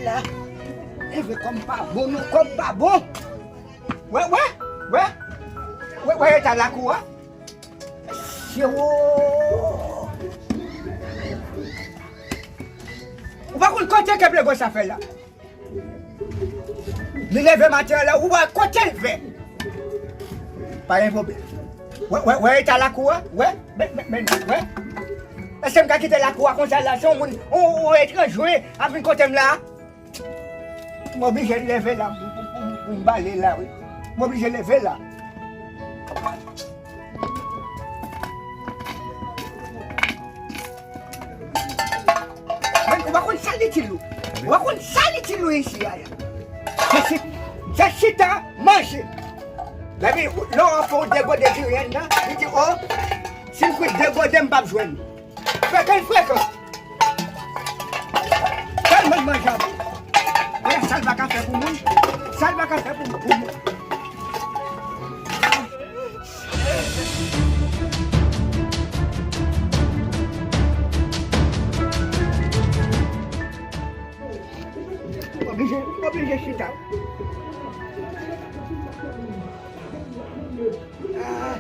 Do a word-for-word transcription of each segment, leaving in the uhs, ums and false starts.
La, leve kò m pa bon, non, kò m pa bon. Wè, wè, wè. Wè, wè eta lakou a. Mesye, wo. Ou pa konn kote ke Plego sa fè la. Li leve maten an la, ou wè kote l fè. Pa gen pwoblèm. Wè, wè, wè eta lakou a, wè, men, men, men, wè. Èske m ka kite lakou a konsa la, se yon moun, yon, yon etranje ap vin kote m la? M oblije leve la, pou, pou, pou, pou m bale la, wi. M oblije leve la. Men, ou pa konn sa l itil ou. Ou pa konn sa l itil ou isi a, ya. Se, se, se chita, manje. Depi ou, lè w fè w degode diri nan, li di, o, si m kwit degode, m p ap jwenn. Frekan, frekan. Tèlman manje an bon. Wè sa l pa ka fè pou moun. Sa l pa ka fè pou, pou moun. Oblije, oblije chita. Ah.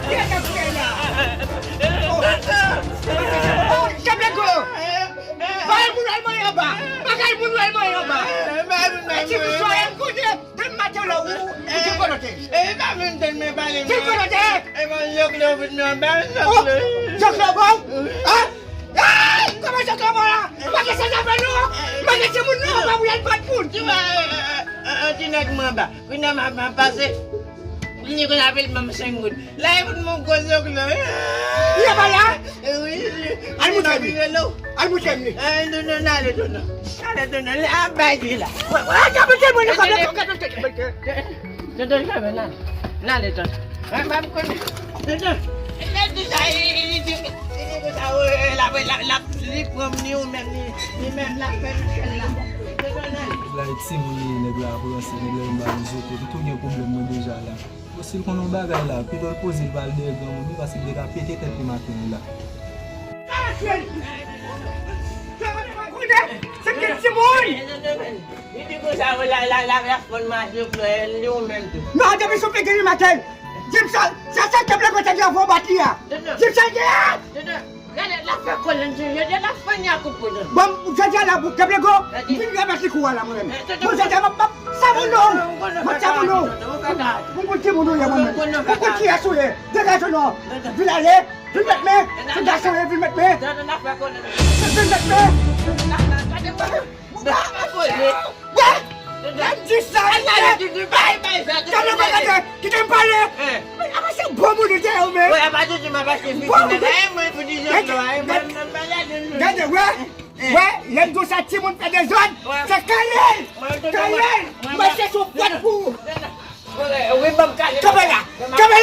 Kiyès k ap fè la? Oh. Oh, Jean Blanco! Bagay moun al manyen anba! Bagay moun al manyen anba! E ti bouch yo, e m konnen, depi maten la, ou, ou, ou te kòlòte. Ti kòlòte! Oh, Jean Blanco! Ah! Ay! Kòman Jean Blanco la? Pa gen sèl avè nou! Pa gen timoun nou! Pa pou y al bat moun! An ti nèg mwen anba. Kounye a m ap, m ap pase. Vini kounye a, apèl ban m senk goud. La, e pou mwen gwo zòk la. Li anba la? Wi. Al moutre m li. Al moutre m li. Non, non, n ale, tonton. N ale, tonton. L ap bay li la. Wè, wè, gade mwen, gade mwen, gade mwen. Tonton, fèmen, n ale. N ale, tonton. Mwen pa m konnen. Tonton. Li di sa, li, li di, li di konsa, wè, l ap, l ap, l ap, li pran m, li ou menm, li, li menm l ap fè Michel la. Tonton, n ale. La, e timoun li ye, nèg la ap ranse, nèg la vin ba li zote, li tou gen pwoblèm mwen deja la. Bon, si l konn yon bagay la, pito l poze l pa al dèyè granmoun li, paske l te ka pete tèt li maten an la. Se ki timoun! Li di konsa, la, la, la, la, fòn mache, li ou menm tou. Non, depi sou figi li maten. Di m sa, sa, sa, te ple kote li anvan w bat li a. Di m sa l ye a! Gade, l ap fè kòlèn sou jodi a, l ap fè n a kout pwen. Bon, jodi a la, pou Kèblego, m fin remèt li kou a la, mwen menm. Bon, jodi a, m ap, m ap, sa moun non, m ap sa moun non. Pou, pou timoun ou ye, mwen menm. Pou, pou kiyès ou ye. Degaje w non. Vin ale, vin met men. Se gason ye, vin met men. Vin met men. Wè! Lè m di sa, lè m di sa, kite m pale. Men avanse bon moun li te yo, men. Gade, wè, wè, lè m di sa, timoun fè dezòd, se Kayèl. Kayèl, m ap chèche yon fòt pou ou. Kanpe la, kanpe la.